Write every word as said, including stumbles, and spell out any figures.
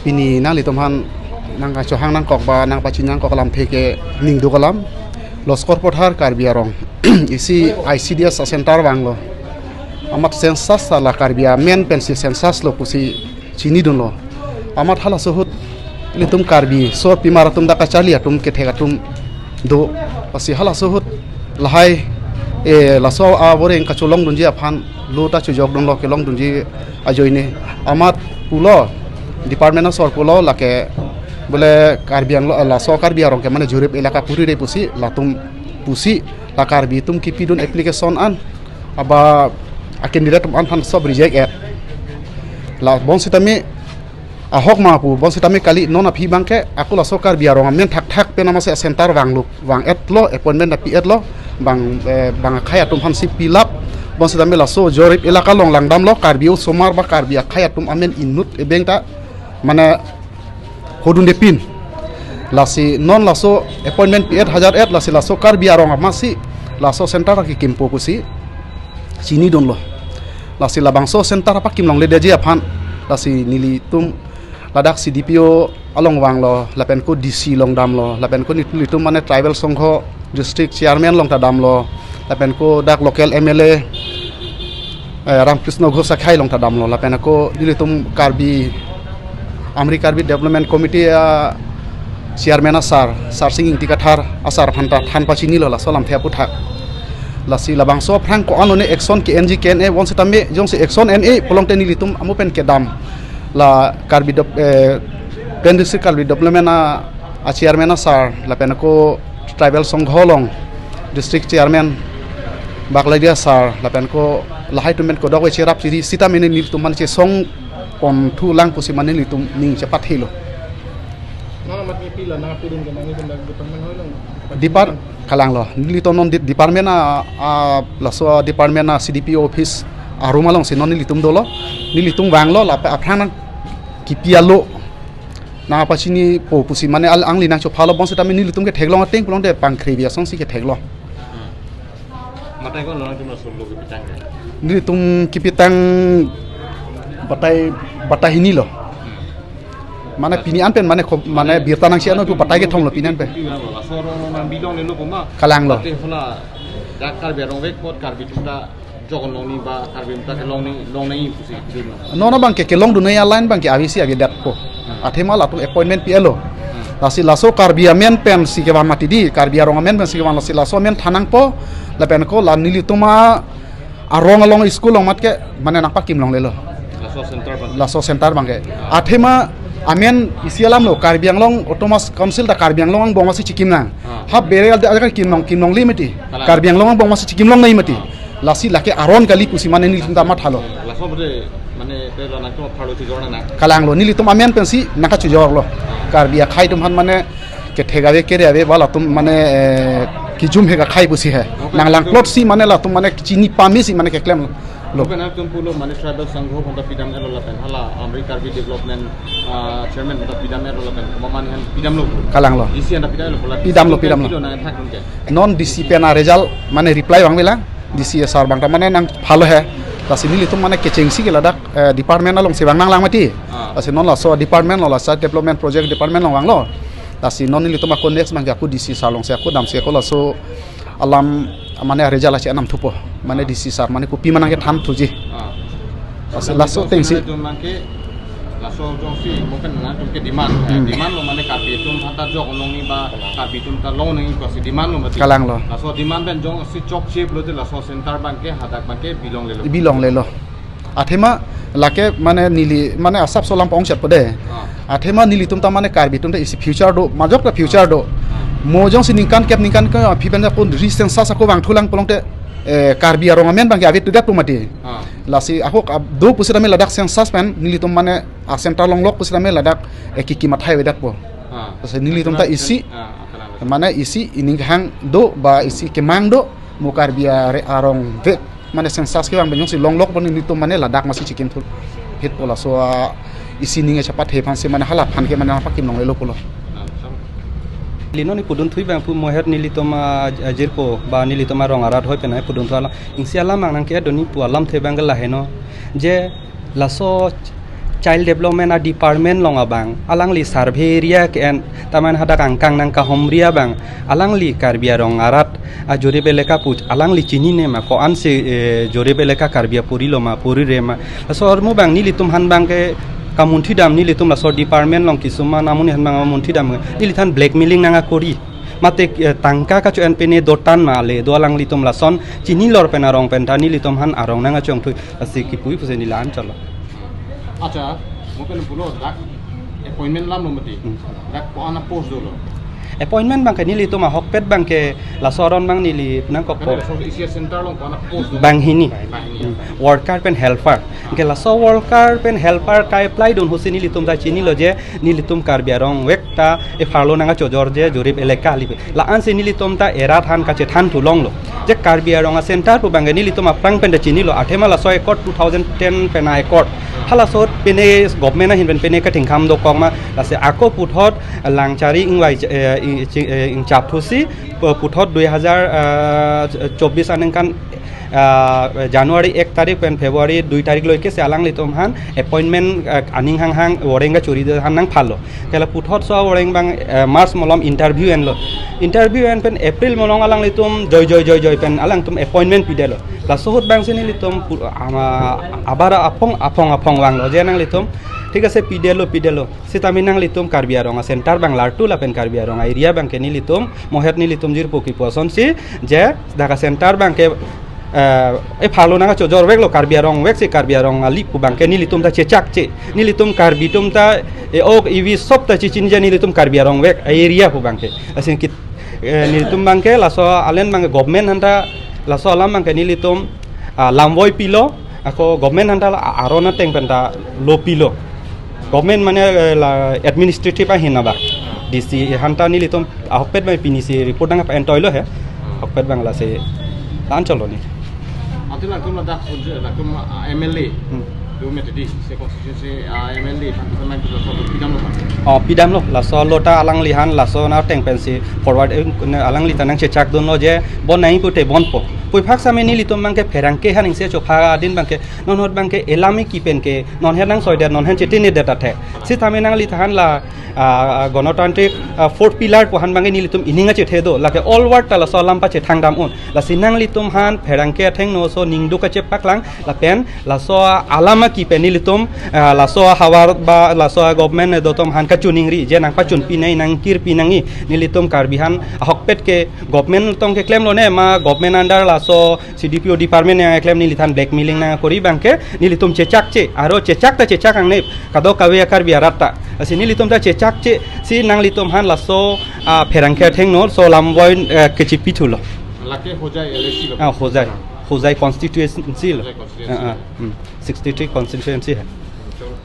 Pini nanglitum aphan nangkachohang nangkok ba nangpachini nangkok alamthe ke ningduk alam. Loskor Pathar Karbi Arong isi I C D S a-center vanglo. Amat census ta la Karbi amen pensi census lo pusi chinidunlo. Amat halaso ahut ilitum Karbi sor pimar atum dak kacharli atum kethek atum do. Lasi halaso ahut lahai, eh, laso avoreng kacholongdunji aphan lo ta chojokdunlo, kelongdunji ajoine. Amat pulo, department asor pulo, lake bole Karbi Anglong, laso Karbi Arong ke mane Jorip elaka puri re pusi, latum pusi, la Karbi atum kipidun application an, aba a-candidate atum an aphan sob reject et. La bonsitame ahok ma pu, bonsitame kali non aphi abangke, ako laso Karbi Arong amen thakthak pen amatsi a-center vanglo, vang-etlo, appointment ta pi-etlo, bang, eh, bang akhai atum aphansi pilap, bonsitame laso Jorip elaka along langdamlo, Karbi osomar ba Karbi akhai atum amen inut ebeng ta, mane hodundepin. Lasi non laso appointment pi-et hajar et, lasi laso Karbi Arong amatsi laso center ta kekimpo pusi chinidunlo. Lasi labangso center apakimlongledetji aphan, lasi nelitum ladak C D P O along vanglo, lapen ko D C along damlo, lapen ko nelitum mane tribal songho district chairman along ta damlo, lapen ko dak local M L A, eh, Ramkrishna Ghosh akhai along ta damlo, lapen ko nelitum Karbi, Amri Karbi Development Committee a-chairman asar, Sarsing Ingti Kathar asar aphan ta than pachinilo laso alamthe aputhak. Lasi labangso aphrang ko-an lone action ke-enji ke-en-e, bonsitame jongsi action en-e pulote nelitum amo pen kedam. La Karbi Dep-, eh, Pen District Karbi Development a, a-chairman asar, lapen ko tribal songho along district chairman Baklaidi asar, lapen ko lahai atum pen kodok we cherap chiri sita mene nelitum mane chesong ponthulang pusi mane nelitum ning chepathelo. Nang amat ke pila nang pudun ke nang itum dak department hoi lang. Depart- Kalanglo. Nelitum non di-, department a, a, laso department a C D P O office a-room alongsi non nelitum dolo. Nelitum vanglo lapen aphrang nangkipi alo nangpachinipo pusi mane al-, angli nangchophalo, bonsitame nelitum ketheklong ateng pulote pangkhre bi asonsi ketheklo. Hmm. Matai ko lo nangtum laso lo kepitang ke? Nelitum kepitang batai, batai hini lo. Mane pini an pen mane kho-, mane birta nangsi ano tu batai kethom lo pini an pen. Laso arong nang bilonglelo puma. Kalanglo. Ate hala dak Karbi Arong vek apot Karbi atum ta jok longnang ba Karbi atum ta kelong ni, longnang pusi dun. Non abangke kelongdun a-line abangke avesi avedetpo. Hmm. Athema latum appointment pi-etlo. Hmm. Lasi laso Karbi amen pensi kevang mati di, Karbi Arong amen pensi kevang, lasi laso amen than nangpo, lapen ko la nelitum a arong along school along mat ke mane nangpakimlonglelo. Laso center abang. Laso center abangke. Athema amen isi alam lo, Karbi Anglong Autonomous Council ta Karbi Anglong angbong amatsi chikim nang. Ah. Ha bere ada ada kan kimlong, kimlongle mati. Kalang. Karbi Anglong angbong amatsi chikimlongnang mati. Ah. Lasi lake aron kali pusi mane nelitum ta mathalo. Laso bere mane pe lo nangtum apharlo chojor nang. Kalanglo, nelitum amen pensi nangkachojorlo. Ah. Karbi akhai atum aphan mane kethek ave kere ave ba latum mane, eh, kijum he kakhai pusi he. Okay. Nang langplotsi mane latum mane chini pamesi mane keklemlo. Lapen nangtum pulo mane tribal sangho aphan ta pidam-etlo lapen hala Amri Karbi Development, ah, chairman aphan ta pidam-etlo lapen mane han pidamlo. Kalanglo. D C aphan ta pidamlo pulo. Pidamlo, pidamlo. Pidam nang thak nung ke. Non D C pen a-result mane reply vangvelang. D C sir abang ta mane nangphalo he. Lasi nelitum mane kechengsi ke ladak, eh, department alongsi vang nanglang mati. Ah. Lasi non laso department lo, laso development project department along vanglo. Lasi non nelitum ako next abangke ako D C sir alongsi ako damsi ako laso alam mane a-result lasi anam thupo. Mane D C sir mane kopi ma nangkethan thuji. Ah. Lasi laso atengsi. Nangtum abangke laso jongsi mungkin nangtum ke demand. Eh, hmm. Demand lo mane Karbi atum aphan ta jok longnang ba Karbi atum ta longnang pusi demand lo mati. Kalanglo. Laso demand pen jongsi chokche pulote laso center abangke hadak abangke bilonglelo. Bilonglelo. Athema lake mane neli mane asapso alam pong chat pode. Ah. Athema nelitum ta mane Karbi atum ta isi future do, majok ta future do. Ah. Mo jongsi ningkan kep ningkan ke aphi pen ako re-census ako vangthulang pulote, eh, Karbi Arong amen abangke avedetpo mati. Ah. Lasi ako ab-, do pusitame ladak census pen nelitum mane a-center longlok pusitame ladak, eh, kiki mathai avedetpo. Ah. Lasi nelitum ta isi, ah, kalang. Mane isi ining hang do ba isi kemang do mo Karbi are arong vek mane census kevang pen jongsi longlok pon nelitum mane ladak amatsi chikim thu phitpo laso, ah, isi ning chepathe aphansi mane hala aphan ke mane pakimlonglelo pulo. Li non ipudun thui abang pu moher nelitum ajirpo ba nelitum arong arat hoi pen ipudun thu alam. Isi alam ang nangke doni pu alamthe abang ke laheno. Je laso Child Development a-department along abang, alangli survey area ke-en, taman hadak angkang nangkahomri abang, alangli Karbi Anglong arat a-jorip eleka pu alangli chinine ma, ko-ansi, eh, jorip eleka Karbi apuri lo ma, puri re ma. Laso ahormu abang nelitum aphan abangke kamunthidam, nelitum laso department along kisuma amonit aphan abang kamunthidam, nelithan blackmailing nangkori. Mate, eh, tangka kacho-en pine dotan ma le, do alanglitum lason chinilor pen arong pen ta nelitum aphan arong nangkachongthui, lasi kipu pusi neli la-an chotlo. Accha, mo pen pulo dak appointment alam lo mati. Hmm. Dak ko-an a-post dolo? Appointment abangke nelitum ahokpet abangke laso aron abang neli nangkokpo. Karena laso isi a-center along ko-an a-post dolo? Banghini. Banghini. Hmm. Worker pen helper. Ke laso worker pen helper ka-apply dun ahutsi nelitum ta chinilo je nelitum Karbi Anglong vek ta epharlo nangkachojor je jorip eleka kali pu. La-ansi nelitum ta erat aphan kachethan thu longlo. Je Karbi Anglong a-center pu abangke nelitum aphrang pen ta chinilo. Athema laso accord two thousand ten pen a-accord. Halaso pine government ahin pen pine katingkham dokok ma. Lasi ako puthot Langchari ingvai, eh, ing, chi-, eh, ingchap thusi, pu-, puthot dui hajar, eh, chobis aningkan, ah, January ek tarik pen February dui tarik loike si alanglitum aphan appointment, ah, aning hanghang voreng kachori de aphan nangphallo. Ke la puthot so voreng abang, eh, March malom interview enlo. Interview en pen April malom alanglitum joi joi joi joi pen alangtum appointment pidetlo. Laso ahut abangsi nelitum pu-, ama, abar aphong aphong aphong vanglo je nanglitum. Thik ase, pidetlo, pidetlo. Sitame nanglitum Karbi Anglong a-center abang lartu lapen Karbi Anglong a-area abangke nelitum mohet nelitum jirpo kipu asonsi je dak a-center abangke, eh, epharlo nangkachojor veklo, Karbi Anglong vek si Karbi Anglong kali pu abangke nelitum ta chechakche. Nelitum Karbi atum ta, eh, ok ivi sop ta chichinine je nelitum Karbi Anglong vek a-area pu abangke. Asin kit, eh, nelitum abangke laso alen abangke government aphan ta laso alam abangke nelitum, ah, lamvoi pilo, ako government aphan ta la aron ateng pen ta lo pilo. Government mane, eh, la administrative ahin abang. D C aphan ta nelitum ahokpet abang pinisi report nangpa-entoilo he. Ahokpet abang lasi la-an chotlo neli. Ante latum ladak kunju latum, ah, M L A. Hmm. Dum mete di se constituency, ah, M L A aphan sa main tu laso pidamlo kan? Oh, pidamlo. Laso lo ta alangliphan laso ateng pensi forward, eh, ne alangli ta nangchechak dunlo je bon nangji pute bonpo. Puthot sitame nelitum abangke pherangke aphan ingse chopha adin abangke non ahut abangke elam eki pen ke non aphan nangsoidet, non aphan chetinidet athe. Sitame nangliphan la, ah, gonotantrik, ah, fourth pillar pu aphan abangke nelitum ining achethe do. Lake all word ta laso alam pachethang dam un. Lasi nanglitum aphan pherangke athengno so ningduk kachepaklang lapen laso alam eki pen nelitum, ah, laso havar ba laso government do atum aphan kachiningri je nangpachunpi nangji, nangkirpi nangji, nelitum Karbi aphan ahokpet ke government tong keklemlone ma government under laso C D P O department nangkeklem, neliphan blackmailing nangkori abangke nelitum chechakche, aro chechak ta chechak angne kadokave a-Karbi arat ta. Lasi nelitum ta chechakche si nanglitum aphan laso, ah, pherangke athengno so lamvoi, eh, kachepithulo. Lake Hojai L A C lo. Ah, Hojai. Hojai constituency lo. Hojai constituency. Ah, ah, hmm. Sixty-three constituency hai. Cholo.